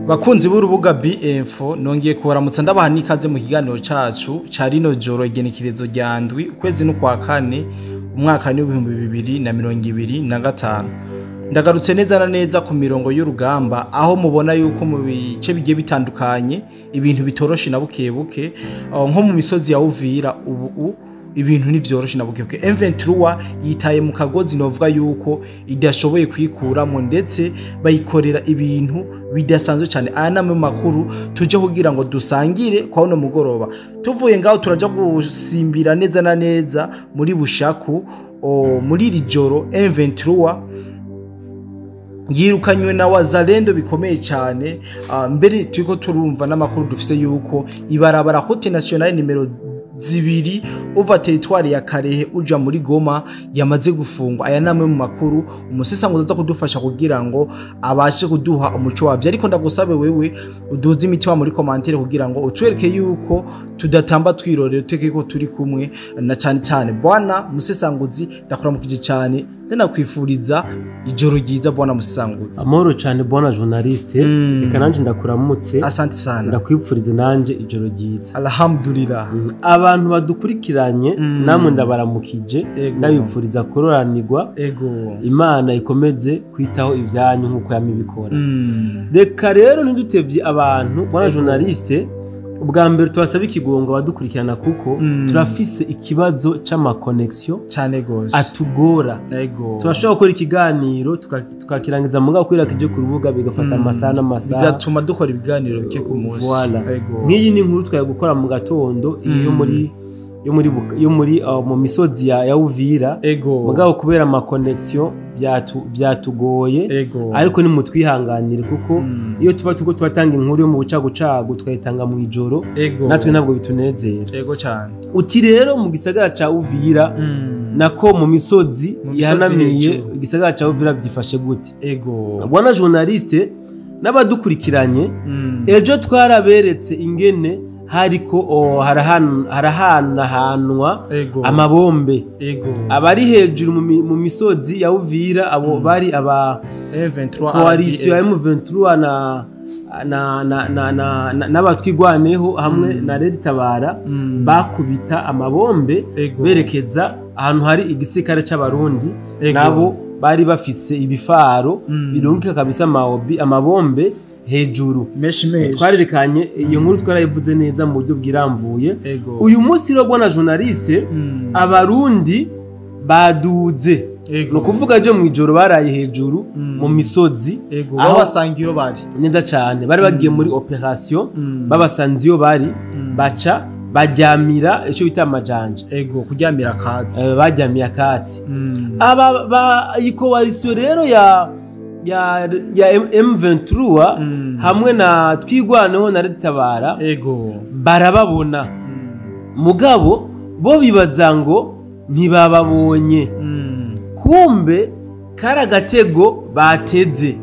Bakunzi b'urubuga BF, nongeye kubaramutsa, ndabaha n'ikaze mu kiganiro cacu ca rino joro, igenekerezo rya 7 ukwezi n'ukwa kane, umwaka w'2025. Ndagarutse neza na neza ku mirongo y'urugamba, aho mubona yuko mu bice bigiye bitandukanye ibintu bitoroshe na buke buke. Nko mu misozi ya Uvira ubu ibintu ntivyoroshe na buke buke. M23 yitaye mu kagozi, novuga yuko idashoboye kwikuramo, ndetse bayikorera ibintu bidasanzwe cyane. Aya namwe mu makuru tuje kugira ngo dusangire kwa uno mugoroba. Tuvuye ngaho turaja gusimbira neza na neza muri Bushaku. Muri iri joro M23 yirukanywe na Wazalendo bikomeye cyane. Mbere turiko turumva n'amakuru dufise yuko ibarabara route nationale nimero 2 uva territoire ya Karehe uja muri Goma yamaze gufungwa. Aya namwe mu makuru umusesanguzi aza kudufasha kugira ngo abashe kuduha umuco wavyo, ariko ndagusabe wewe uduze imitima muri commentaire kugira ngo utwereke yuko tudatamba twirorera, utwereke ko turi kumwe. Na cyane cyane bwana musesanguzi, ndakuramukije cyane, ndanakwifuriza ijoro ryiza, bwana musesanguzi. Amahoro cyane, bwana journaliste. Reka nanje ndakuramutse. Asante sana. Ndakwipfurize nanje ijoro ryiza. Alhamdulillah. Abantu badukurikiranye, namwe ndabaramukije, ndabipfuriza kuroranirwa. Imana ikomeze kwitaho ibyanyu nk'uko yamibikora. Reka rero ntidutevye abantu, bwana journaliste. Ubwa mbere tubasaba ikigongo abadukurikirana kuko turafise ikibazo c'ama connexion cyane gose atugora. Turashobora gukora ikiganiro tukakirangiza, mugabo kubera kije ku rubuga bigafata amasaha n'amasaha, bigatuma dukora ibiganiro bike ku munsi. Voilà. Nk'iyi ni inkuru twari gukora mu gatondo, iyo yo muri mu misozi ya Uvira, mugabo kubera ama connexion byatugoye, ariko nimutwihanganire kuko iyo tuba turiko turatanga inkuru yo mu bucagucagu tukayitanga mu ijoro, natwe ntabwo bitunezera. Ego cyane. Uti rero mu gisagara ca Uvira, nako mu misozi Mu misozi ihanamiye hejuru. igisagara ca Uvira, byifashe gute? Bwana journaliste n'abadukurikiranye, ejo twaraberetse ingene hariko harahanahanwa amabombe. Abari hejuru mu misozi ya Uvira, abo bari aba M23 coalition ya RDF. M23 na n'abatwigwaneho hamwe na Red Tabara, bakubita amabombe berekeza ahantu hari igisirikare c'Abarundi. Nabo bari bafise ibifaro birungika kabisa amaobi amabombe hejuru. Menshi menshi. Twarerekanye iyo nkuru, twarayivuze neza mu buryo bwiramvuye. Uyu munsi rero, bwana journaliste, Abarundi baduze. Ni ukuvuga ejo mu ijoro baraye hejuru mu misozi. Aho Babasanga iyo bari. Neza cyane, bari bagiye muri opération, babasanze iyo bari, baca baryamira icyo bita amajanja. Ego, kuryamira akatsi. Baryamiye akatsi. Aba ba iyi coalition rero ya M23 hamwe na Twigwaneho na Red Tabara barababona, mugabo bo bibaza ngo ntibababonye. Kumbe kari agatego bateze.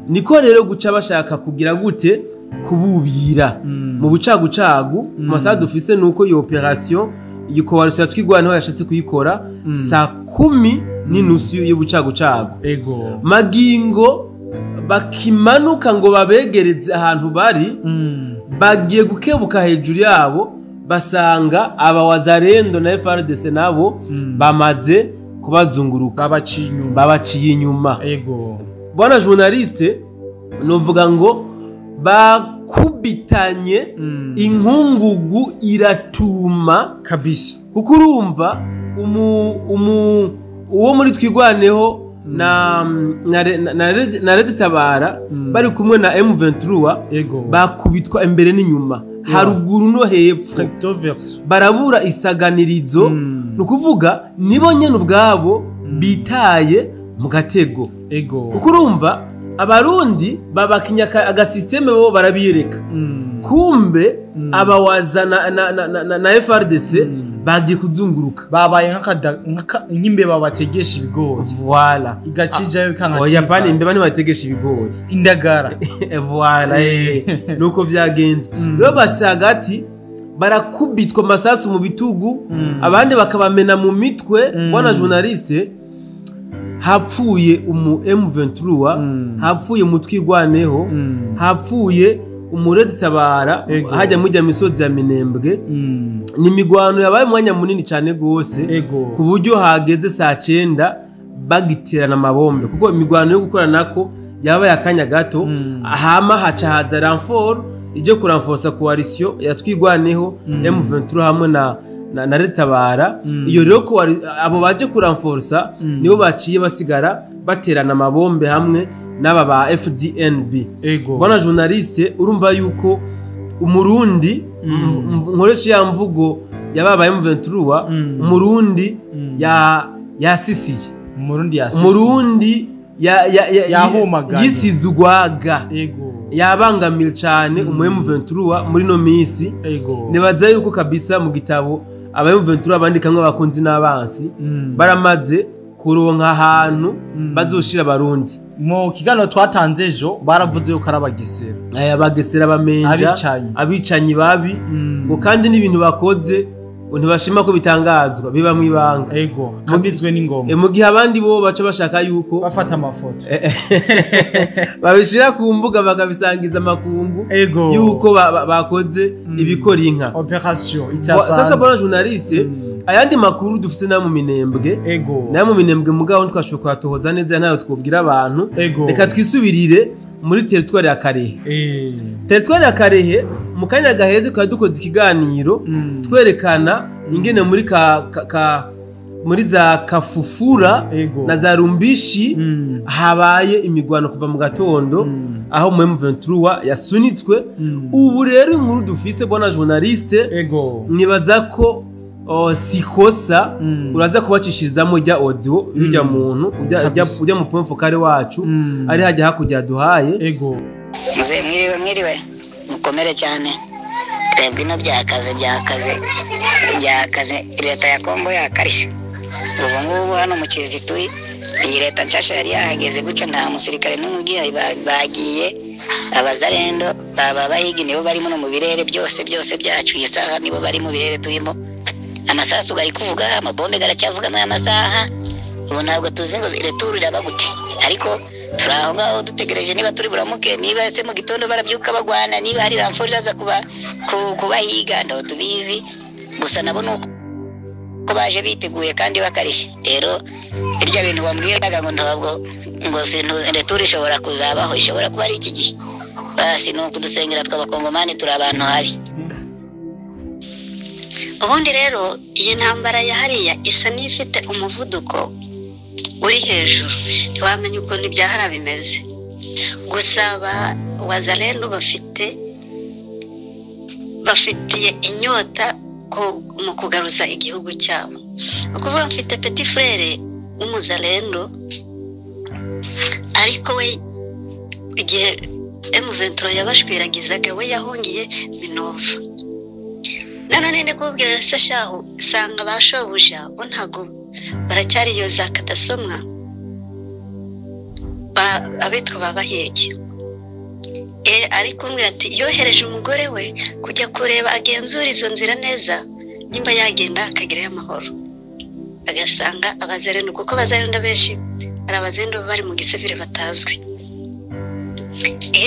Niko rero guca bashaka kugira gute? Kububira mu bucagucagu. Ku masaha dufise nuko iyo opération, iyi coalition ya Twigwaneho yashatse kuyikora saa 10:30 y'ubucagucagu. Magingo bakimanuka ngo babegereze ahantu bari, bagiye gukebuka hejuru yabo basanga aba Wazalendo na FARDC nabo bamaze kubazunguruka. Babaciye inyuma. Babaciye inyuma. Bwana journaliste, novuga ngo bakubitanye, inkungugu iratuma kuko urumva uwo muri Twigwaneho na Red Tabara bari kumwe na M23, bakubitwa imbere n'inyuma, haruguru no hepfo, Recto verso. Barabura isaganirizo. Ni ukuvuga nibo nyene ubwabo bitaye mu gatego, kuko urumva Abarundi babakinya aga système, bo barabiyereka. Kumbe abawaza na FARDC bagiye kuzunguruka. Babaye nk'imbeba bategesha ibigori. Voilà. Igacijayo ikanga. Oya, pani imbeba ntibategesha ibigori. Indagara. Voilà, nuko byagenze. Rero bashyize hagati, barakubitwa amasasu mu bitugu, abandi bakabamena mu mitwe. Bwana journaliste, Hapfuye umu M23, hapfuye umutwigwaneho, hapfuye umuredi tabara hajya mujya misozi ya Minembwe. Ni migwano yabaye umwanya munini cyane gose, ku buryo hageze saa 9 bagiterana amabombe, kuko imigwano yo gukora nako yabaye akanya gato. Hama haca haza renfort ije kuranforsa coalition yatwigwaneho, M23 hamwe na Retabara. Iyo rero abo baje kuranforsa nibo baciye basigara baterana amabombe hamwe n'aba ba FDNB. Bwana journaliste, urumva yuko umurundi, nkoresha ya mvugo yababaye M23, umurundi ya yasisiye, umurundi yasisiye, umurundi ya yahomagaye, yisize ugwaga. Yabangamiye cyane umu M23 muri no misi. Nibaza yuko kabisa mu gitabo aba M23 bandikamwe abakunzi n'abansi, baramaze kuronka ahantu bazoshira abarundi. Mu kiganiro twatanze ejo baravuze yuko ari abagesera, abagesera bamenja, abicanyi babi, ngo kandi n'ibintu bakoze ntibashima ko bitangazwa, biba mu ibanga. Kabizwe n'ingoma. Mu gihe abandi bo baca bashaka yuko bafata amafoto babishira ku mbuga bakabisangiza amakungu yuko bakoze ibikora inka, operation itasanzwe. Sasa bwana journaliste, ayandi makuru dufise na mu Minembwe, na mu Minembwe mugabo twashoboye kwatohoza neza nayo twubwira abantu. Reka twisubirire muri territoire ya Karehe. Territoire ya Karehe mu kanya gaheze kwa dukoze ikiganiro twerekana ingene muri ka muri za Kafufura na za Rumbishi habaye imigwano kuva mu gatondo, aho mu M23 yasunitswe. Ubu rero inkuru dufise bwana journaliste, nibaza ko sikosa uraza kubacishirizamo jya audio ujya muntu ujya mu point focal wacu ari hajya hakujya duhaye. Muze mwiriwe mwiriwe mukomere cyane, twebwe ino byakaze byakaze leta ya Kongo yakarisha. Ubu ngubu hano mu Kizi turi, iyi leta nshasha yari yahageze guca nta musirikare n'umwe bagiye, abazarendo baba bahigi nibo barimo no mu birere byose byose byacu. Iyi saha nibo bari mu birere turimo, amasasu gari kuvuga, amabombe garacyavuga muri amasaha. Ubu ntabwo tuzi ngo retour iraba gute, ariko turi aho ngaho dutegereje niba turi buramuke, niba se mu gitondo barabyuka bagwana, niba hari renfort iraza kubahiga ndo tubizi. Gusa nabo nuko baje biteguye kandi bakarishye. Rero irya bintu bambwiraga ngo ntabwo ngo retour ishobora kuzabaho, ishobora kuba ari iki gihe. Basi nuko dusengera tw'abakongomani turi abantu habi. Ubundi rero iyi ntambara ya hariya isa n'ifite umuvuduko uri hejuru, ntiwamenya ukuntu ibyahara bimeze. Gusa ba wazalendo bafitiye inyota mu kugaruza igihugu cyabo. Ukuvuga mfite petit frere w'umuzalendo, ariko we igihe M23 yabashwiragizaga we yahungiye Minova. Nanone ndi kubwira se shaho sanga bashobuja bo ntago baracyari yo za kadasomwa abitwa babaheke. Ariko umwe ati yohereje umugore we kujya kureba agenzura izo nzira neza nimba yagenda akagerayo amahoro, agasanga abazarendo, kuko abazarendo benshi ari abazarendo bari mu gisivile batazwi.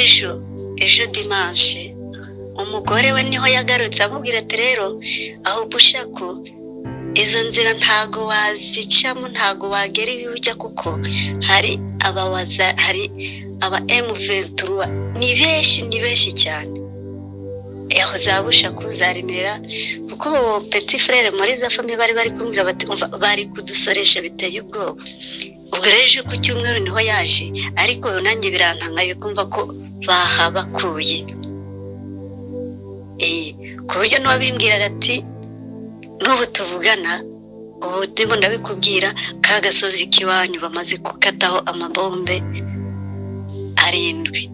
Ejo dimanche umugore we niho yagarutse amubwira ati rero aho bushako izo nzira ntago wazicamo, ntago wagera ibi ujya, kuko hari abawaza, hari aba M23 ni benshi cyane. Aho za Bushaku zarimera, kuko petit frere muri za famille bari kumbwira bati bari kudusoresha biteye ubwoba. Ubwo rero ku cyumweru niho yaje, ariko nanjye birantangaye kumva ko bahabakuye. Ku buryo n'uwabimbwiraga ati n'ubu tuvugana ubu ndimo ndabikubwira, ka gasozi k'iwanyu bamaze gukataho amabombe 7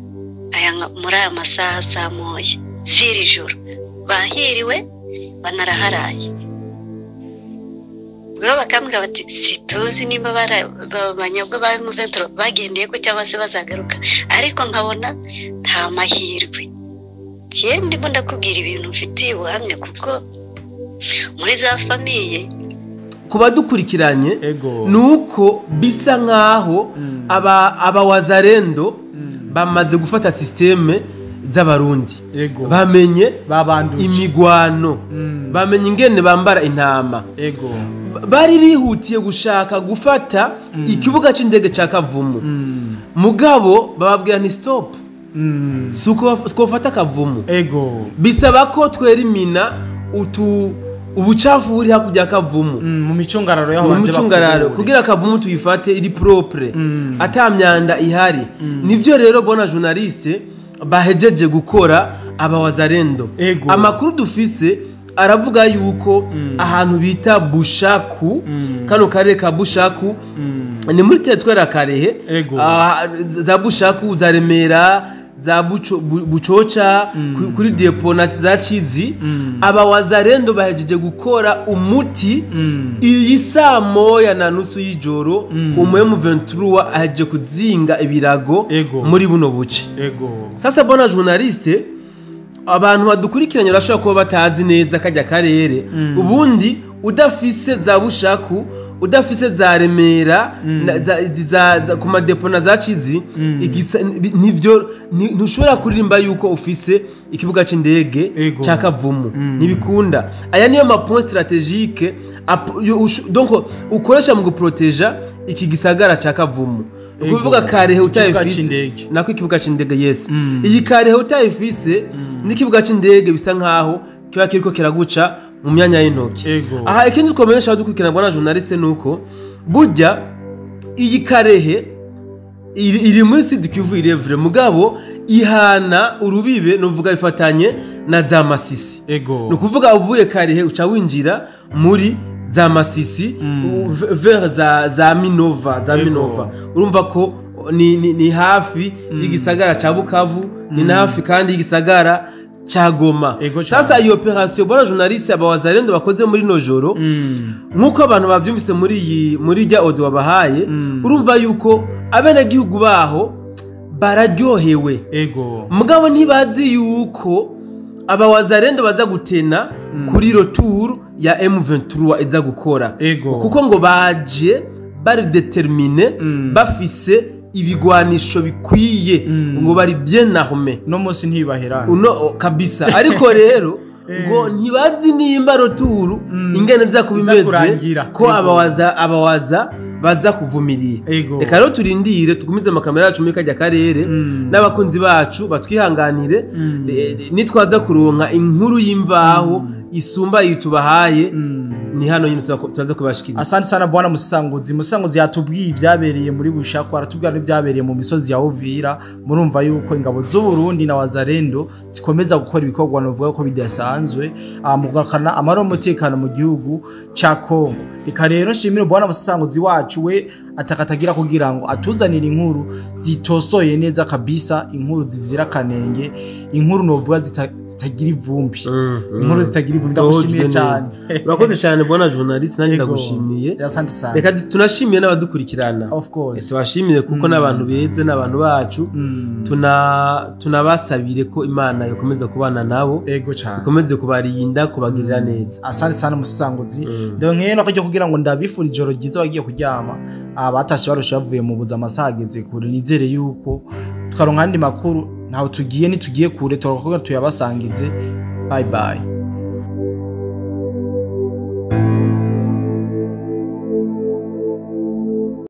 aya muri aya masaha saa moya z'iri joro, bahiriwe banaraharaye. Ubwo bakambwira bati situzi nimba abanyabwo ba M23 bagendeye ko cyangwa se bazagaruka, ariko nkabona nta mahirwe. Ndimo ndakubwira ibintu mfitiye ubuhamya, kuko muri za famiye. ku badukurikiranye nuko bisa nkaho aba wazarendo bamaze gufata systeme z'abarundi, bamenye imigwano, bamenye ingene bambara intama. Bari bihutiye gushaka gufata ikibuga c'indege ca Kavumu, mugabo bababwira ni stop, suko twofata Kavumu. Bisaba ko twerimina ubucafu buri hakurya Kavumu mu micungararo yaho, mu micungararo kugira Kavumu tuyifate iri propre, ata myanda ihari. Nivyo rero bona journaliste bahejeje gukora aba wazarendo. Amakuru dufise aravuga yuko ahantu bita Bushaku, kano karere ka Bushaku ni muri territoire ya Karehe, za Bushaku, za Remera, za Bucoca, kuri depo na za Cizi, aba wazarendo bahejeje gukora umuti. Iyi saa 1:30 y'ijoro umu M23 ahejeje kuzinga ibirago muri buno buce. Sasa bona journaliste, abantu badukurikiranye barashobora kuba batazi neza kajya karere. Ubundi udafise za Bushaku, udafise za Remera, za ku madepo na za Cizi, nivyo ntushobora kuririmba yuko ufise ikibuga c'indege ca Kavumu, ntibikunda. Aya niyo ma point stratégique donc ukoresha mu guproteja iki gisagara ca Kavumu. Ukuvuga Karehe utayifise nako ikibuga c'indege, yes, iyi Karehe utayifise n'ikibuga c'indege bisa nkaho kiba kiriko kiraguca mu myanya y'intoki. Aha ikindi twomenyesha abadukurikirana bwana journaliste nuko burya iyi Karehe iri muri Sud Kivu irevre, mugabo ihana urubibe nuvuga ifatanye na za Masisi. Nukuvuga uvuye Karehe uca winjira muri za Masisi vers za Minova, za Minova. Urumva ko ni hafi y'igisagara ca Bukavu, ni hafi kandi y'igisagara ca Goma. Sasa iyo operation bwana journaliste aba wazarendo bakoze muri no joro, nkuko abantu bavyumvise muri rya audio babahaye, urumva yuko abenegihugu baho bararyohewe. Mugabo ntibazi yuko aba wazarendo baza gutena kuri retour ya M23 iza gukora, kuko ngo baje bari determine, bafise ibigwanisho bikwiye, ngo bari bien armé. No munsi ntibaherana uno kabisa. Ariko rero ngo ntibazi nimba retour ingene za kubimeze, ko abawaza baza kuvumiriye. Reka rero turindire tugumize amakamera yacu muri kajya karere, n'abakunzi bacu batwihanganire, nitwaza kuronka inkuru y'imvaho isumba yitubahaye, ni hano nyine tuzaza kubashikiriza. Asante sana bwana Musanguzi. Musanguzi yatubwiye ibyabereye muri Bushako, aratubwira n'ibyabereye mu misozi ya Uvira. Murumva yuko ingabo z'u Burundi na wazarendo zikomeza gukora ibikorwa novuga ko bidasanzwe mu gukana amaro umutekano mu gihugu ca Kongo. Reka rero nshimire bwana Musanguzi wacu we atakatagira kugira ngo atuzanire inkuru zitosoye neza kabisa, inkuru zizira kanenge, inkuru novuga zitagira ivumbi, inkuru zitagira ivumbi. Ndagushimiye cyane. Urakoze cyane bwana journaliste, nanjye ndagushimiye. Reka tunashimiye n'abadukurikirana. Tubashimiye kuko n'abantu beze n'abantu bacu, tunabasabire ko Imana yokomeza kubana nabo, ikomeze kubarinda, kubagirira neza. Asante sana Musanguzi. Ndonke no kugira ngo ndabifura ijoro ryiza bagiye kuryama, abatashe barusha bavuye mu buza amasaha ageze kure. Nizere yuko tukaronka andi makuru, ntaho tugiye nitugiye kure, turakora tuyabasangize. Bye bye.